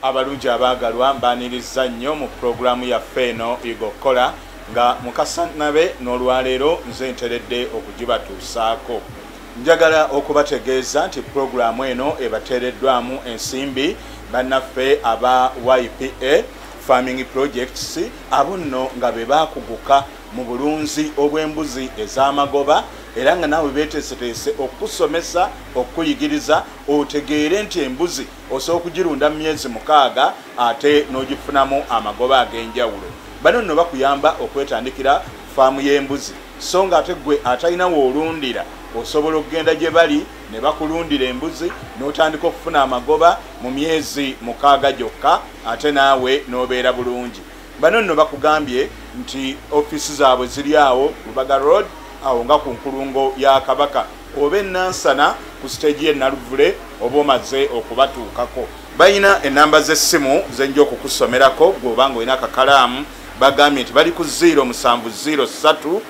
Abalungi abaagalwa, mbaaniriza nnyo mu pulogulaamu yaffe eno Yiga Okukola, nga Mukasa Nabe. N'olwaleero nze nteredde okugibatuusaako. Njagala okubategeeza nti pulogulaamu eno ebateereddwamu ensimbi bannaffe aba YPA Farming Projects, abo nno nga be baakuguka mu bulunzi obw'embuzi ez'amagoba, era nga naawe beeteeseteese okukusomesa, okukuyigiriza otegeere nti embuzi osobola okugirunda mu myezi 6 ate n'ogifunamu amagoba ag'enjawulo. Bano nno bakuyamba okwetandikira faamu y'embuzi, so nga ate gwe atalina woolundira osobola okugenda gye bali ne bakulundira embuzi n'otandika okufuna amagoba mu myezi 6 gyokka, ate naawe n'obeera bulungi. Bano nno bakugambye nti ofiisi zaabwe ziri awo Lubaga Road, awo nga ku nkulungo ya Kabaka, oba enansana ku siteegi y'e Naluvule, oba omaze okubatuukako. Balina enamba z'essimu zenja okukusomerako gweoba nga olina akakalaamu. Bagambye nti bali ku 0703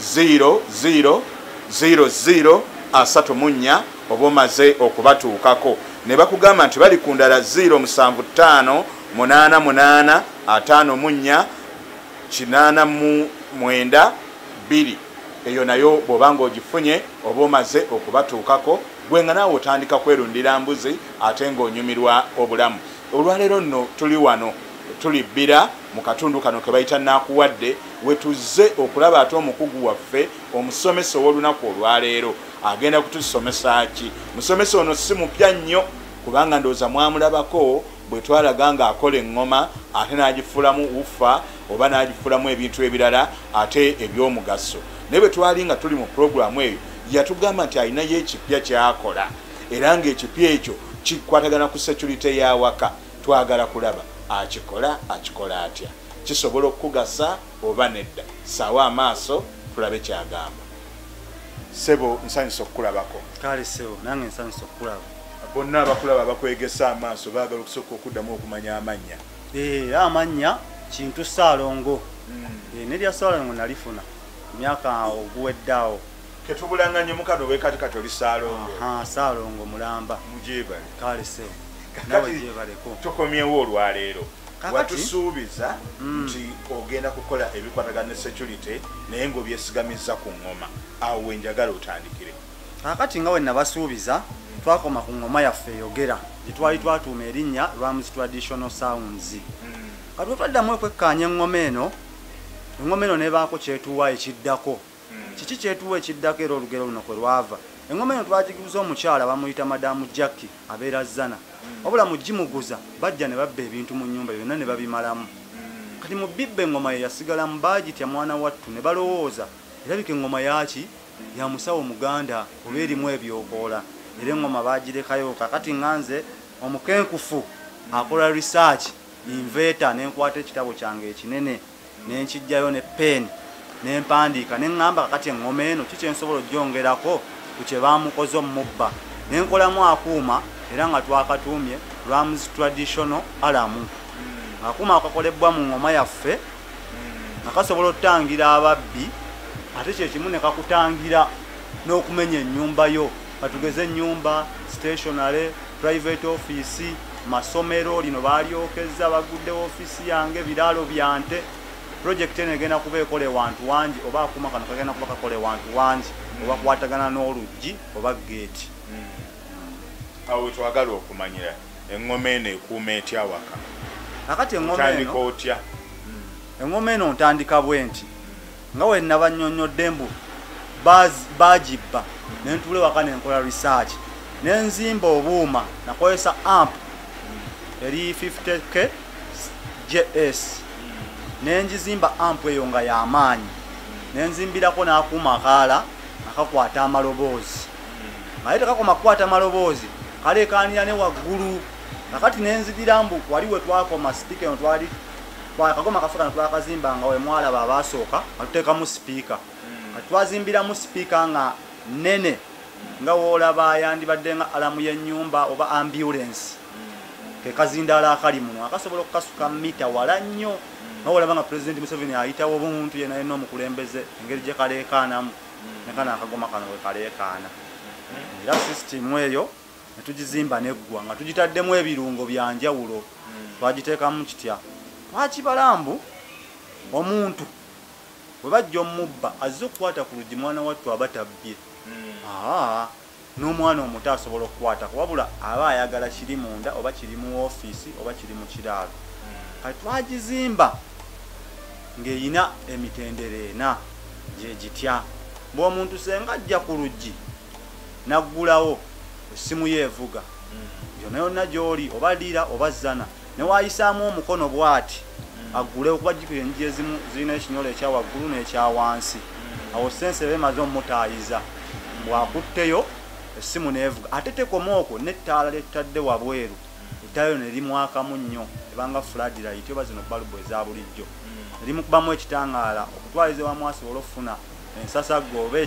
00 00 34, oba omaze okubatuukako. Ne bakugamba nti bali ku ndala 075 88 54 89 2. Eyo nayo bw'oba nga ogifunye oba omaze okubatuukako, gwe nga naawe otandika kwerundira mbuzi ate ng'onyumirwa obulamu. Olwaleero nno tuli wano, tuli Bbira mu katundu kano ke bayita Naakuwadde, we tuzze okulaba ate omukugu waffe, omusomesa ow'olunaku olwaleero. Agenda kutusomesa ki? Musomesa ono si mupya nnyo, kubanga ndowooza mwamulabako bwe twalaga ng'akola eŋŋoma ate n'agifuulamu woofer oba n'agifuulamu ebintu ebirala ate ebyomugaso. Naye bwe twali nga tuli mu pulogulaamu eyo, yatugamba nti alinayo ekipya kyakola, era ng'ekipya ekyo kikwatagana ku security y'awaka. Twagala kulaba akikola, akikola atya, kisobola okukugasa oba nedda. Saawa amaaso tulabe kyagamba. Sebo, nsanyusa okukulabako. Kale sebo, nange nsanyusa okukulaba. Bonna abakulaba bakwegesa amaaso, baagala okusooka okuddamu okumanya amannya. Era amannya Kintu Ssaalongo. Nerya Ssaalongo nalifuna myaka oguweddaawo. Ketubulanganye mukano bwe kati, kati oli Ssaalongo. Ssaalongo mulamba. Mugyebale. Kale sebo, nawe gyebaleko. Tukomyewo olwaleero. Watusuubiza nti ogenda kukola ebikwatagana ne security, naye ng'obyesigamizza ku ŋŋoma. Awo wenjagala otandikire. Kakati nga we nabasuubiza, twakoma ku ŋŋoma yaffe eyogera gye twali twatuuma erinnya Rams Traditional Sounds. Kati bwe twaddamu okwekkaanya eŋŋoma eno, eŋŋoma eno nebaako kyetuwa ekiddako. Kiki kyetuwa ekiddako? Era olugero luno kwe lwava. Eŋŋoma eno twagiguza omukyala bamuyita Madamu Jackie, abeera Zana. Wabula mu gimuguza bajja ne babba ebintu mu nnyumba byonna ne babimalamu. Kati mu bibba eŋŋoma ye yasigalamu. Baagitya mwana wattu, ne balowooza erabika eŋŋoma yaki ya musawo muganda oba erimu ebyokoola, era eŋŋoma bagirekayo. Kakati nga nze omukenkufu akola research, inventor, nenkwata ekitabo kyange ekinene nenkijjayo ne pen nempandiika, neŋŋamba kakati eŋŋoma eno ki kyensobola ogyongerako ku kye bamukoze omubba? Nenkolamu akuuma, era nga twakatuumye Rams Traditional Alarm. Akuuma akakolebwa mu ŋŋoma yaffe nga kasobola okutangira ababbi, ate kyekimu ne kakutangira n'okumenya ennyumba yo. Katugeze ennyumba, stationary, private office, masomero. Lino balyokeza, baguddewo ofiisi yange, biraalo byante. Project eno egenda kuba ekola ewantu wangi, oba akuuma kano kagenda kuba kakola ewantu wangi obakwatagana n'oluggi oba geeti. Awo wetwagala okumanyira, eŋŋoma eno ekuuma etya awaka? Kakati eŋŋoma Otandika eno otya? Eŋŋoma eno ntandika bwe nti: nga we nabannyonnyodde mbu bagibba, ne ntuula ewaka nenkola research, nenzimba obuuma. Nakozesa amp eri 50K JS, nengizimba amp eyo nga y'amaanyi, nenzimbirako n'akuuma akaala nga kakwata amaloboozi, naye tekakoma kukwata maloboozi, kaleekaanira ne waggulu. Kakati nenzidira mbu wali we twakoma sipiika eno, twali akagoma kaffe kano twakazimba nga we mwalaba abaasooka nga tuteekamu sipiika. Kati twazimbiramu sipiika nga nene, nga woolaba yandibadde nga alarm y'ennyumba oba ambulance. Ke kazindaala akali muno akasobola okukasuka mita wala nnyo, nga wolaba nga Pulezidenti Museveni ayitawo oba omuntu yenna yenna omukulembeze, engeri gye kaleekaanamu, ne kano akagoma kano we kaleekaana. Era sisitimu eyo ne tugizimba neggwa nga tugitaddemu ebirungo byanjawulo. Twagiteekamu kitya? Twakibalambu omuntu bwe bajja omubba azze okukwata ku luggi, mwana wattu aba tabbye. N'omwana omuto asobola okukwatako, wabula aba ayagala kiri munda oba kiri mu ofiisi oba kiri mu kiraalo. Kati twagizimba ng'erina emitendera ena gye gitya. Bw'omuntu senga ajja ku luggi n'aggulawo, essimu ye evuga yonna yonna gy'oli, oba lira oba zana, ne waayisaamu omukono bw'ati aggulewo, kuba jjukira enjigi ezimu zirina ekinyolo ekya waggulu n'ekya wansi. Awo sense eba emaze omutaayiza, bw'akutteyo essimu n'evuga. Ate tekoma okwo, n'ettaala lyetutadde wabweru, ettaala ne limwakamu nnyo, ebanga floodlight oba zino balubu eza bulijjo, limukubamu ekitangaala okutwaliza wamu asobole okufuna ensasagge oba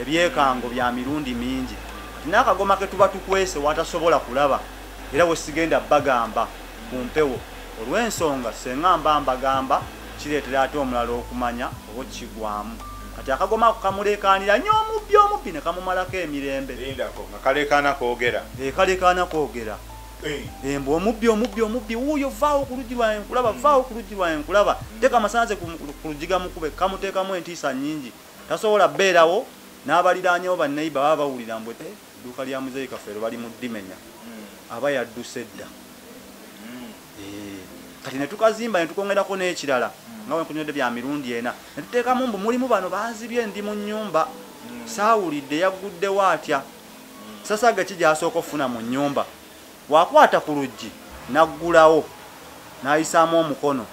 ebyekango bya mirundi mingi. Kati n'akagoma ke tuba tukwese watasobola kulaba, era we sigenda bagamba ku mpewo olw'ensonga senga mba mbagamba kireetera ate omulala okumanya oba kigwamu. Kati akagoma ako kamuleekaanira nnyo omubbi omubbi ne kamumalako emirembe. Lindako, nga kaleekaana kwogera. Kaleekaana kwogera. Embwa omubbi omubbi omubbi wuuyo, vaawo ku luggi lwange nkulaba, vaawo ku luggi lwange nkulaba. Teeka amasannyalaze ku luggi gamukube, kamuteekamu entiisa nnyingi, tasobola bbeerawo. N'abaliraanyewo banneiba baba bawulira mbu edduuka lya muzeeyi Kafeero bali mu ddimenya, aba yadduse dda. Kati ne tukazimba ne tukongerako n'ekirala nga bwe nkunyodde bya mirundi ena, ne tuteekamu mbu mulimu bano banzibye ndi mu nnyumba, saawulidde yagguddewo atya. Sasagga ki gy'asooka okufuna mu nnyumba? Bw'akwata ku luggi n'aggulawo n'ayisaamu omukono,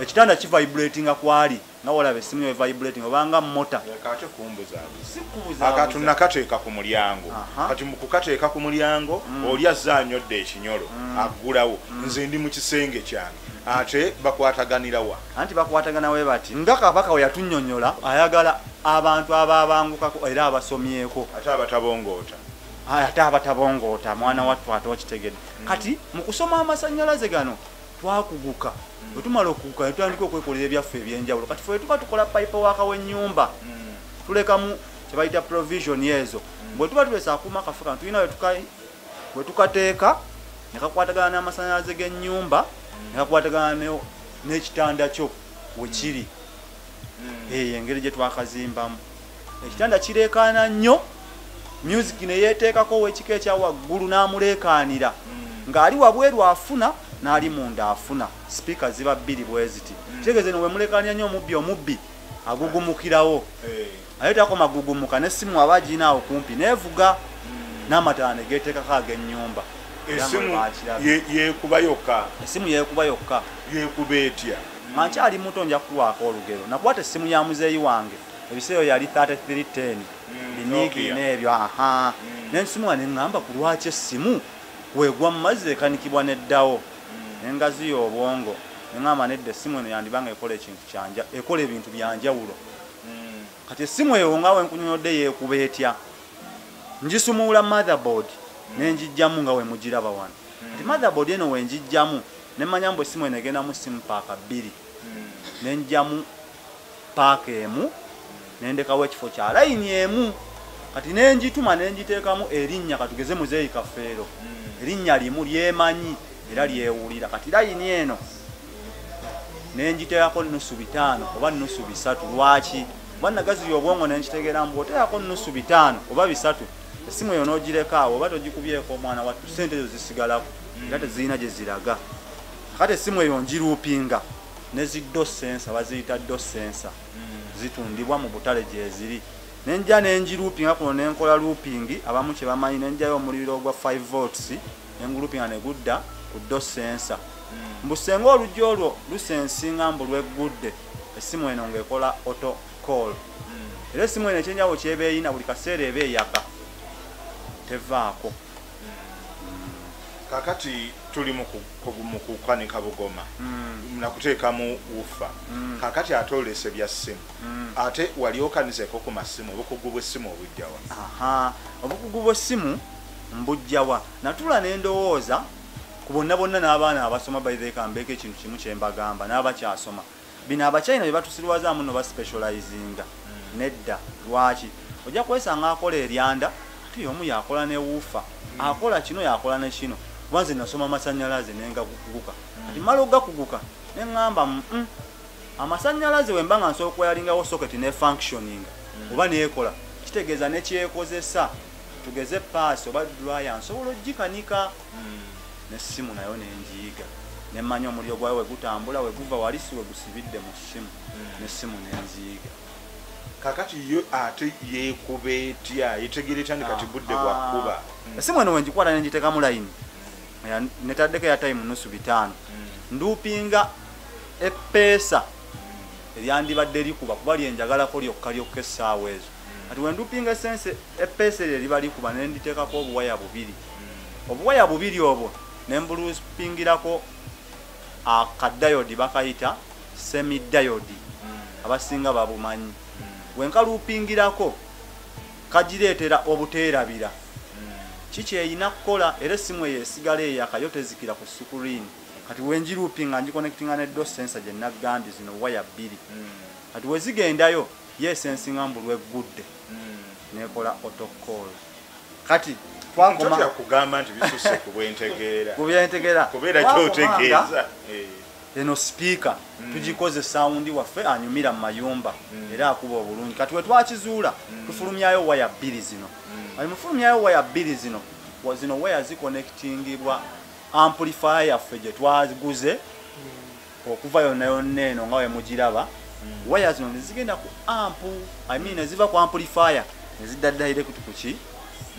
ekitanda kivibratinga kwali nga walaba essimu yo vibrating obanga mota. Ate kumbuzaabuza akantu nakateeka ku mulyango. Kati mu kukateeka ku mulyango oli azze annyodde ekinyolo aggulawo, nze ndi mu kisenge kyange, ate bakwataganira wa? Anti bakwatagana we bati nga Kabaka we yatunnyonnyola, ayagala abantu ababangukako era abasomyeko, ate abatabongoota. Ate abatabongoota, mwana wattu ate okitegedde. Kati mu kusoma amasannyalaze gano twakuguka, bwe tumala okuguka ne tutandika okwekolera ebyaffe ebyenjawulo. Kati ffe tuba tukola pipe work w'ennyumba, tulekamu kye bayita provision ezo. Bwe tuba tulesa akuuma kaffe kano tulina we tukateeka ne kakwatagana n'amasannyalaze g'ennyumba, ne kakwatagana n'ekitanda kyo we kiri. Eyo engeri gye twakazimbamu. Ekitanda kireekaana nnyo, music ne yeeteekako ow'ekika ekya waggulu n'amuleekaanira ng'ali wabweru afuna n'ali munda afuna. Sipiika ziba bbiri bwe ziti. Kitegeeza eno bwe muleekaanira nnyo omubbi omubbi agugumukirawo, aye takoma gugumuka, n'essimu aba agirina awo kumpi n'evuga, n'amataala ne geeteekako ag'ennyumba. Essimu yeekuba yokka. Essimu yeekuba yokka. Yeekuba etya? Nga nkyali muto nja kukuwaako olugero. Nakwata essimu ya muzeeyi wange, ebiseera yali 3310 biniigi n'ebyo. Ne nsimuka ne ŋŋamba ku lwaki essimu weegwa mu mazzi ekanikibwa n'eddawo. Ne ngaziya obwongo ne ŋŋamba nedda, essimu eno yandibanga ekola ekintu kyanja, ekola ebintu bya njawulo. Kati essimu eyo nga we nkunyonyodde yeekuba etya? Ngisumulula motherboard ne ngiggyamu nga we mugiraba wano. Kati motherboard eno we ngiggyamu ne mmanya mbu essimu eno egendamu simu paaka bbiri, ne nggyamu paaka emu ne ndekawo ekifo kya layini emu. Kati ne ngituma ne ngiteekamu erinnya, katugeze muzeeyi Kafeero, erinnya limu lyemanyi era lyewulira. Kati layini eno ne ngiteekako 5.5 oba 3.5. Lwaki? Kuba nagaziya obwongo ne nkitegeera mbu oteekako 5.5 oba 3, essimu eyo n'ogireka awo oba togikubyeko omwana wattu, ssente ezo zisigalako era tezirina gye ziraga. Kati essimu eyo ngiruupinga ne zi door sensor, baziyita door sensor, zitundibwa mu butale gyeziri. Ne nja ne ngiruupinga kuno ne nkola looping, abamu kye bamanyi, ne njayo omuliro ogwa 5 volts ne nguluupinga ne gudda ku door sensor. Mbu senga oluggi olwo lusensinga mbu lweggudde, essimu eno ng'ekola auto call. Era essimu eno ekyenjawulo kyeba eyina buli kaseera eba eyaka, tevaako. Kakati tuli mu kukanika bugoma nakuteekamu woofer. Kakati ate olese bya ssimu, ate wali okaniseeko ku masimu, obukugu bw'essimu obujjawa? Obukugu bw'essimu mbujjawa? Natuula ne ndowooza ku bonna bonna n'abaana abasoma. By the way, kambeeko ekintu kimu kye mbagamba n'abakyasoma. Bino Abachina bye batusirwazaamu nno baspecializinga nedda. Lwaki? Ojja kwesanga akola eryanda, ate y'omu yakola ne woofer, akola kino yakola ne kino. Kuba nze nasoma amasannyalaze nengakuguka. Kati mmala ogakuguka neŋŋamba amasannyalaze we mba nga nsobola okweyalingawo socket ne functioning oba neekola, kitegeeza nekyekozesa tugeze paasi oba dryer nsobola ogikanika. N'essimu nayo nenjiyiga nemmanya omuliro gwayo we gutambula, we guva wali si we gusibidde mu ssimu, n'essimu nenziyiga. Kakati yo ate yeekuba etya, yetegeera etya nti kati budde bwakkuba? Essimu eno wengikwata nengiteekamu layini netaddeko ya time 5:30, nduupinga eppeesa eryandibadde likuba kuba lyenjagalako lyokka lyokka essaawa ezo. Kati wenduupinga esense eppeesa eryo eriba likuba nenditeekako obuwaya bubiri, obuwaya bubiri obwo nembulupingirako akadayodi bakayita semidayodi, abasinga babumanyi. Wenkaluupingirako kagireetera obuteerabira kikyeyina kukola, era essimu eyo esigala eyaka yo tezikira ku sukuriini. Kati wengiruupinga ngiconnectinga ne door sensor gye naggambye, zino waya bbiri. Kati wezigendayo yeesensinga mbu lweggudde nekola autocall. Kati twakoma totya kugamba nti bisusse ku bwentegeera, ku byentegeera kubeera kyotegeeza. Eno sipiika tugikoze sound waffe anyumira mu mayumba era akuba obulungi. Kati we twakizuula tufulumyayo waya bbiri zino. Ali mufulumyayo waya bbiri zino, zino waya ziconnectingibwa amplifier yaffe gye twaguze okuva yonna yonna eno nga we mugiraba. Waya zino ne zigenda ku ampu, I mean ne ziva ku amplifier ne zidda direct ku ki,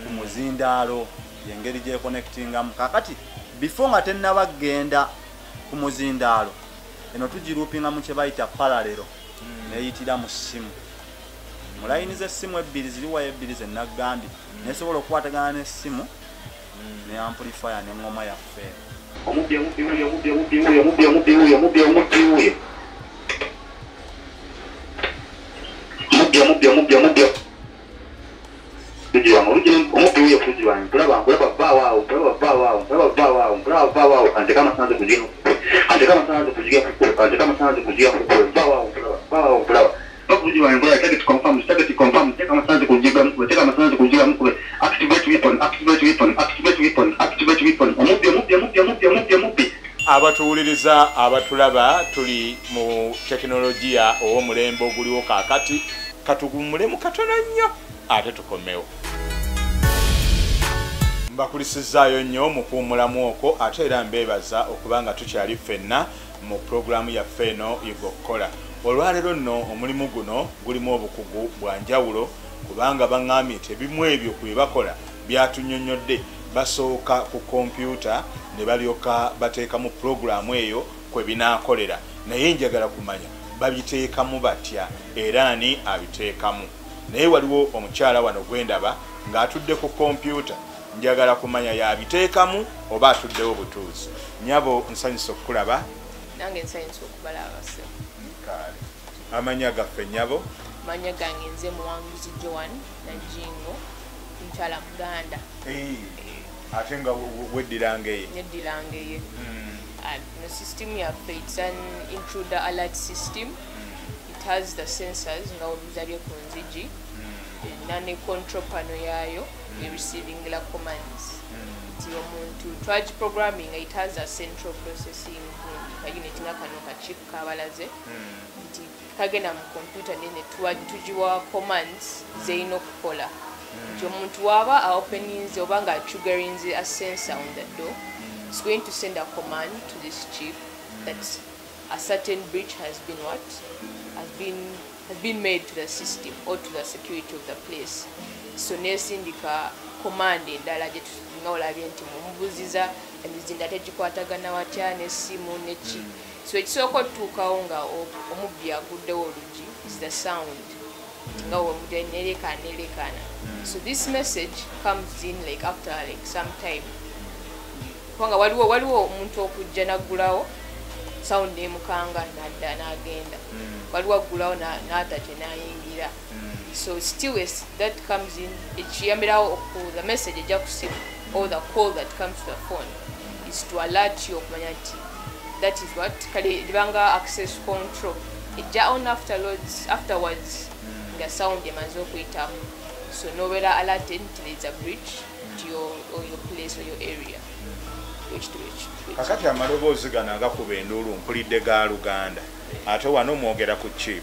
ku muzindaalo, y'engeri gyeconnectingamu. Kakati before nga tennaba kugenda ku muzindaalo eno tugiruupinga mu kye bayita parallel, neyitira mu ssimu, mu layini z'essimu ebbiri ziri waya ebbiri ze naggambye, nesobola okukwatagana n'essimu ne amplifier n'engoma yaffe. Omubbi, omubbi wuyo, omubbi, omubbi wuyo, omubbi, omubbi wuyo, omubbi, omubbi wuyo, omubbi, omubbi, omubbi, omubbi oluggi lwange, oluggi, omubbi wuyo ku luggi lwange, nkulaba, nkulaba, vvaawo awo, nkulaba, vvaawo awo, nkulaba, vvaawo awo, nkulaba, vvaawo awo, kanteke amasannyalaze ku luggi, kanteke amasannyalaze ku luggi kukube, kanteke amasannyalaze ku luggi kukube, vvaawo awo, nkulaba, vvaawo awo, nkulaba, va ku luggi lwange, nkulaba, target confirmed, target confirmed, teeka amasannyalaze ku luggi gamukube, teeka amasannyalaze ku luggi gamukube, activate weapon, activate weapon, activate weapon, activate weapon, omubbi, omubbi, omubbi, omubbi, omubbi, omubbi. Abatuwuliriza abatulaba, tuli mu tekinologiya ow'omulembe oguliwo kaakati. Katugumulemu katono nnyo ate tukomewo. Mbakulisizaayo nnyo mu kuwummulamu okwo, ate era mbeebaza okuba nga tukyali ffenna mu pulogulaamu yaffe eno Yiga Okukola. Olwaleero nno omulimu guno gulimu obukugu bwa njawulo, kubanga baŋŋambye nti ebimu ebyo ku bye bakola byatunnyonnyodde basooka ku kompyuta ne balyoka bateekamu pulogulaamu eyo kwe binaakolera. Naye njagala kumanya babiteekamu batya era ani abiteekamu. Naye waliwo omukyala wano gwendaba ng'atudde ku kompyuta, njagala kumanya yabiteekamu oba atuddewo butuuzi. Nyabo, nsanyusa okukulaba. Nange nsanyusa okubalaba se. Kale, amannya gaffe nyabo? Manya gange nze Muwanguzi Joan Najingo, mukyala Muganda. Ate nga weddirangeye? Neddirangeye. No, system yaffe, it's an intruder alert system. It has the sensors nga wemuzabye ku nzigi, erina ne control panel yaayo ereceivingla commands nti omuntu twagiprogramming. It has a central processing ka unit nga kano ka chip kabalaze nti kagenda mu computer nene tugiwa commands zerina okukola nti omuntu waba aopeninze oba nga triggerinze a sensor on the door, it's going to send a command to this chip that a certain breach has been what has been made to the system or to the security of the place. So nesindika command endala gye nga olabye nti mumubuuziza emizinda tegikwatagana watya n'essimu neki. So ekisooka otutuukawo nga omubbi aguddewo oluggi is the sound nga nerekaana nerekaana. So this message comes in like after like some time, kubanga waliwo omuntu okujja naggulawo sound nemukanga nadda n'agenda, waliwo aggulawo n'atatya n'ayingira. So still that comes in, ekiyambirawo the message ejja ku simu or the call that comes to the phone is to alert you okumanya nti that is what kale libanga access control ejja on afterwards nga sound emaze okuyitamu. So nobeera alerted nti there is a breach to your, or your place or your area. Kakati amaloboozi gano agakuba enduulu mpulidde ga Luganda, ate wano mwogera ku chip,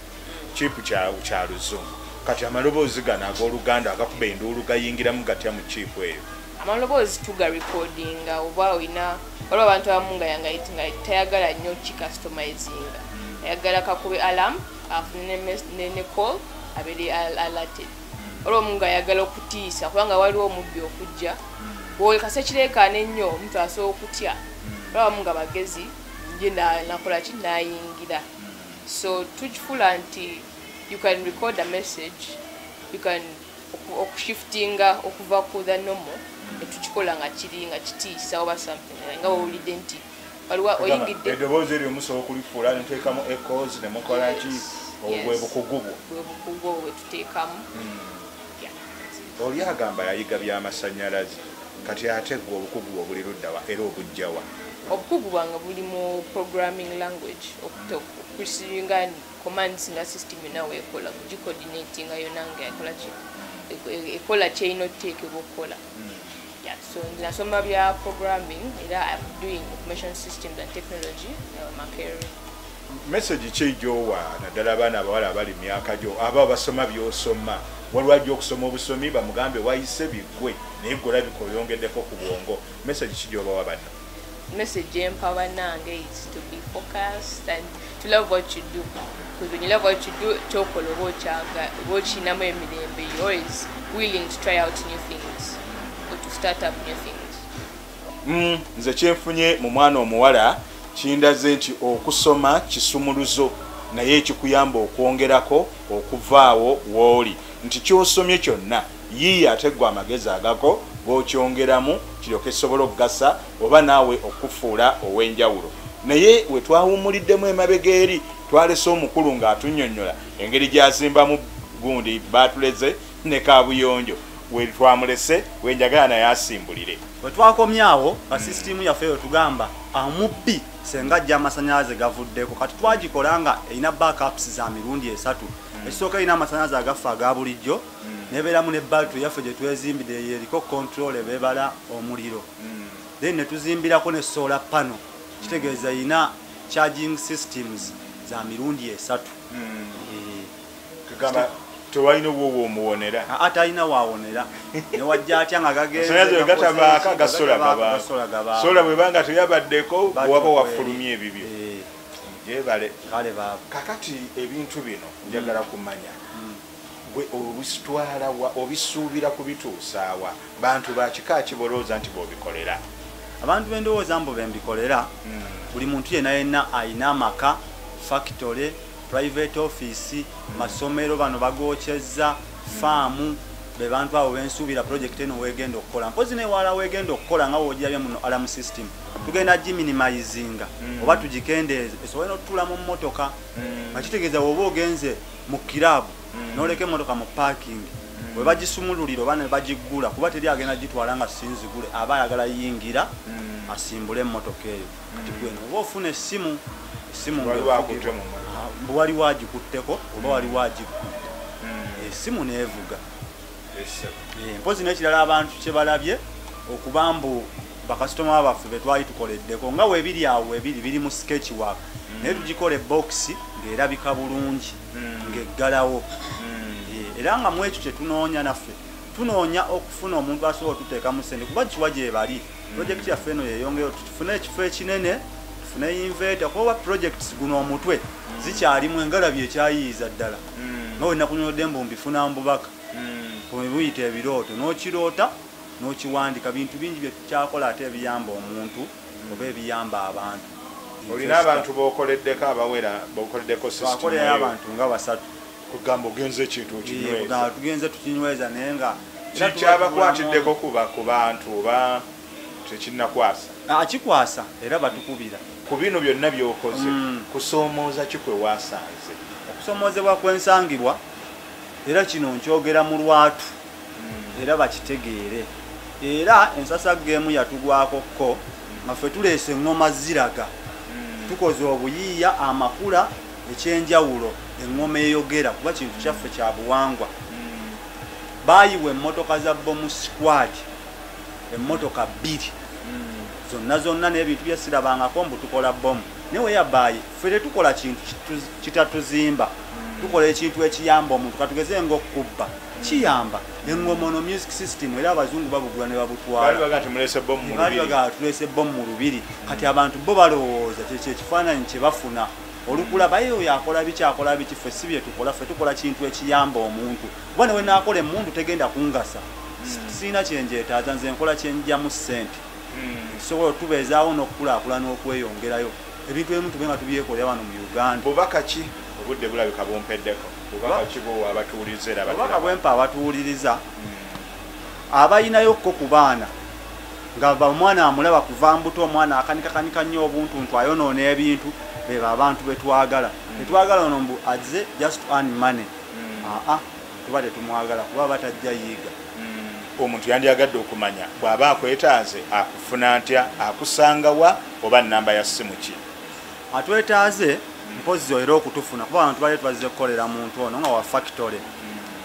chip kya Luzungu. Kati amaloboozi gano ag'Oluganda agakuba enduulu gayingiramu gatya mu chip eyo? Amaloboozi tuga recordinga, oba olina waliwo abantu abamu nga nga tayagala nnyo kicustomizinga, ayagala kakube alarm afune ne call abeere alerted. Waliwo omu nga ayagala okutiisa, kubanga waliwo omubbi okujja bw'olekasa kireekaana ennyo omuntu asobola okutya. Waliwo abamu nga bagezi nje nakola ki nayingira. So tukifuula nti you can record a message, you can okushiftinga okuva ku the normal, netukikola nga kiri nga kitiisa oba something nga wowulidde nti waliwo oyingidde eddoboozi eryo musobola okulifuula netuteekamu echoes ne mukola ki, obwo bwe bukugu bwo? Bwe bukugu obwo bwe tuteekamu. Oli agamba yayiga by'amasannyalaze, kati ate gwe obukugu bwo buli ludda wa era obujja wa? Obukugu bwange buli mu programming language, okusinga commands nga system yonna weekola, kugicoordinatinga yonna nga ekola ki, ekola kyerina okuteekebwa okukola. So nasoma bya programming era I'm doing information systems and technology Makerere. Message ki gy'owa naddala abaana abawala abali mu myaka gyo aba basoma by'osoma? Waliwo ajja okusoma obusomi bamugambe wayise biggwe, naye gwe olabika oyongeddeko ku bwongo. Message ki gy'obawa banno? Message empa bannange is to be focused and to love what you do, because when you love what you do, kyokola oba okyaga oba okirinamu emirembe, you're always willing to try out new things or to start up new things. Nze kyenfunye mu mwana omuwala kindaze nti okusoma kisumuluzo, naye ekikuyamba okwongerako okuvaawo w'oli, nti ky'osomye kyonna yiiya ate ggwe amagezi agako g'okyongeramu kiryoke kisobole okugasa oba naawe okufuula ow'enjawulo. Naye we twawummuliddemu emabega eri twalese omukulu ng'atunnyonnyola engeri gy'azimbamu gundi baatuleze ne kaabuyonjo, we twamulese wenjagala naye asimbulire. Bwe twakomyawo nga sisitimu yaffe eyo tugamba amubbi senga ajja amasannyalaze gavuddeko, kati twagikola nga erina backups za mirundi esatu. Ekisooka erina amasannyalaze agaffe aga bulijjo, nebeeramu ne battery yaffe gye twezimbidde eriko control ebeebala omuliro, then ne tuzimbirako ne solar panel, kitegeeza erina charging systems za mirundi esatu. Kugamba tewalina obwoba omuwonera? Ate alina waawonera newajja atya nga gagenze gatabaako gasola gabaako sola bwebanga teyabaddeko waba wafulumya ebibyo. Gyebale. Kale baaba. Kakati ebintu bino njagala kumanya gwe obisitwala wa, obisuubira kubituusaawa bantu ba kika ki bolowooza nti b'obikolera? Abantu bendowooza mbu bembikolera, buli muntu yenna yenna alina amaka, factory, private office, masomero bano bagokyezza, faamu, be bantu abo bensuubira project eno weegenda okukola. Mpozi newala weegenda okukola nga woogirabye muno alarm system, tugenda giminimizinga oba tugikendeeze esobole n'okutuula mu mmotoka, nga kitegeeza bw'oba ogenze mu kiraabu n'oleka emmotoka mu parking, bwe bagisumululira oba ne bagiggula, kuba teri agenda gitwala nga sinzigule, aba ayagala yingira asimbule emmotoka eyo. Kati gweno oba ofuna essimu, essimu waliwo agikutteko oba waliwo agikutte, essimu n'evuga. Mpozi n'ekirala abantu kye balabye okuba mbu bakasitoma baffe be twali tukoleddeko nga weebiri awo webiri biri mu sketch work, naye tugikola ebokisi ng'erabika bulungi ng'eggalawo. Era nga mu ekyo kye tunoonya naffe tunoonya okufuna omuntu asobola otuteekamu ssente, kuba kiwa gye bali projekiti yaffe eno yeeyongera, tufune ekifo ekinene, tufune inverter, kuba projects guno omutwe zikyalimu engalabi ekyayiiza ddala nga we nakunyolodde mbu mbifuna mbubaka buyita ebirooto, n'okiroota n'okiwandika, bintu bingi bye tukyakola ate ebiyamba omuntu oba ebiyamba abantu. Olina abantu b'okoleddeko abawera b'okoleddeko system? Twakolerayo abantu nga basatu. Kugamba ogenze ekintu okinyweza? Tugenze tukinyweza, naye nga kikyabakwatiddeko kuba ku bantu oba tekinnakwasa? Akikwasa era batukubira. Ku bino byonna by'okoze, kusoomooza ki kwe waasanze? Okusoomoozebwa kwensangibwa, era kino nkyogera mu lwatu era bakitegeere, era ensasagga emu yatugwako ko nga ffe tuleese eŋŋoma ziraga, tukoze obuyiiya amakula ekyenjawulo, eŋŋoma eyogera kuba kintu kyaffe kya buwangwa. Baayiwa emmotoka za bomu squad, emmotoka bbiri Zonna zonna n'ebintu byesirabangako mbu tukola bomu. Naye weyabayi ffe tetukola kintu kitatuzimba. Tukola ekintu ekiyamba omuntu. Katugeze ng'okubba kiyamba engoma ono music system, era abazungu babugula ne babutwala. Bali baga nti mulese bomu mu Bali lubiri. baga tulese bomu mu lubiri. Kati abantu bo balowooza kyekyo ekifaananyi kye bafuna olukulaba eyo yakola biki, akola biki. Ffe si bye tukola, ffe tukola kintu ekiyamba omuntu. Kuba ne we naakola emmundu tegenda kungasa, sirina kyenjeetaaza, nze nkola kyenjjamu ssente tusobola otubeezaawo n'okukulaakulana okweyongerayo. Ebintu ebimu tube nga tubyekolera wano mu Uganda. Bubaka ki? Obudde bulabika bumpeddeko. Bubaka ki bwowa abatuwuliriza era Obubaka abatulaba? bwempa abatuwuliriza abalinayo ko ku baana nga omwana amulaba kuva mbuto, omwana akanikakanika nnyo obuntuntu, ayonoona ebintu, beba abantu betwagala. Tetwagala ono mbu azze just to earn money. Aa, tuba tetumwagala kuba batajja yiiga. Omuntu yandyagadde okumanya bw'aba akwetaaze akufuna ntya, akusangawa oba namba ya ssimu ki? Atwetaaze mpozzi era okutufuna, kuba abantu bali twazze kukolera muntu ono nga wa factory.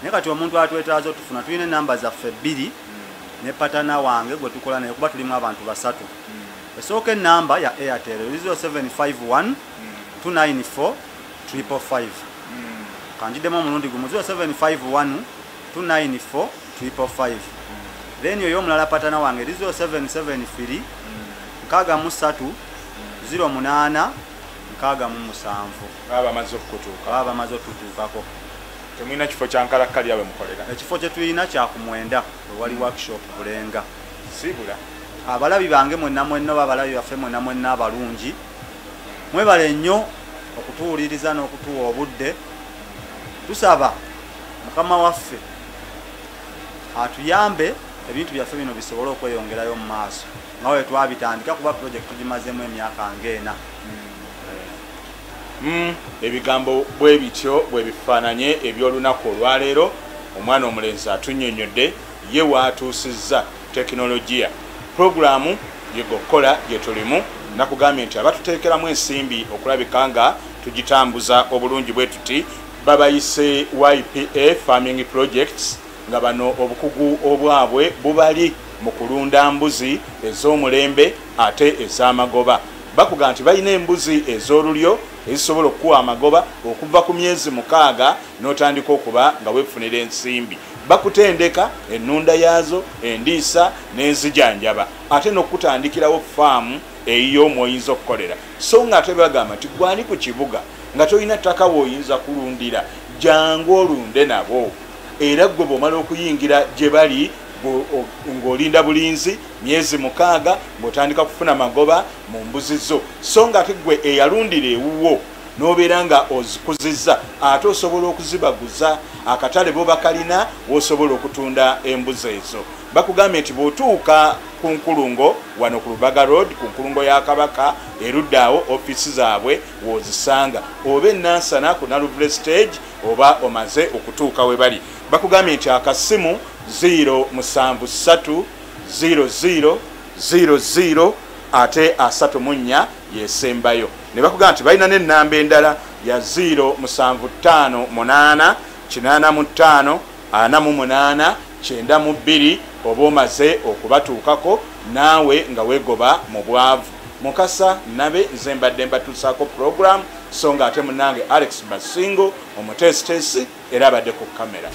Naye kati omuntu atwetaaze otufuna, tulina enamba zaffe bbiri ne partner wange gwe tukola naye, kuba tulimu abantu basatu. Esooka enamba ya Airtel 0751 294 555. Kanjiddemu omulundi gumu, 0751 294 555. Then oyo omulala partner wange eri 0773 63 08 67. Baba bamaze okukutuuka. Baba bamaze otutuukako. Temulina kifo kya nkalakkalira bwe mukolera? Ekifo kye tulina kyakumwenda, wewali workshop Bulenga. Siibula. Abalabi bange mwenna mwenna oba abalabi baffe mwenna mwenna abalungi, mwebale nnyo okutuwuliriza n'okutuwa obudde. Tusaba Mukama waffe atuyambe ebintu byaffe bino bisobole okweyongerayo mu maaso nga we twabitandika, kuba project tugimazeemu emyaka ng'ena. Ebigambo bwe bityo bwe bifaananye eby'olunaku olwaleero. Omwana omulenzi atunnyonnyodde ye waatuusizza tekinologiya. Puroguramu Yiga Okukola gye tulimu. Nakugambye nti abatuteekeramu ensimbi okulabika nga tugitambuza obulungi bwe tuti babayise YPA Farming Projects, nga bano obukugu obwabwe bubali mu kulunda mbuzi ez'omulembe ate ez'amagoba. Bakuga nti balina embuzi ez'olulyo ezisobola okukuwa amagoba okuva ku myezi 6 n'otandika okuba nga weefunira ensimbi. Bakutendeka ennunda yaazo, endiisa n'enzijanjaba, ate n'okutandikirawo faamu eyiyo mw'oyinza okukolera. So nga ate bagamba nti gwani ku kibuga nga tolina ttaka w'oyinza kulundira, jangu olunde nabo. Era ggwe bw'omala okuyingira gye bali ng'olinda bulinzi myezi 6 ng'otandika kufuna magoba mu mbuzi zo. So nga ate ggwe eyalundira ewuwo n'obeera nga ozikuzizza, ate osobola okuzibaguza akatale bo bakalina w'osobola okutunda embuzi ezo. Bakugambye nti bw'otuuka ku nkulungo wano ku Lubaga Road, ku nkulungo ya Kabaka erudda awo, ofiisi zaabwe w'ozisanga, oba enansana ku Naluvule stage, oba omaze okutuuka we bali. Bakugambye nti akasimu 073 00 00 ate 34 yesembayo. Ne bakugamba nti balina n'ennamba endala ya 0758 85 48 92, oba omaze okubatuukako naawe nga weegoba mu bwavu. Mukasa Nabe nze mbadde mbatuusaako program, so nga ate munnange Alex Basingo omuteesiteesi era abadde ku kamera.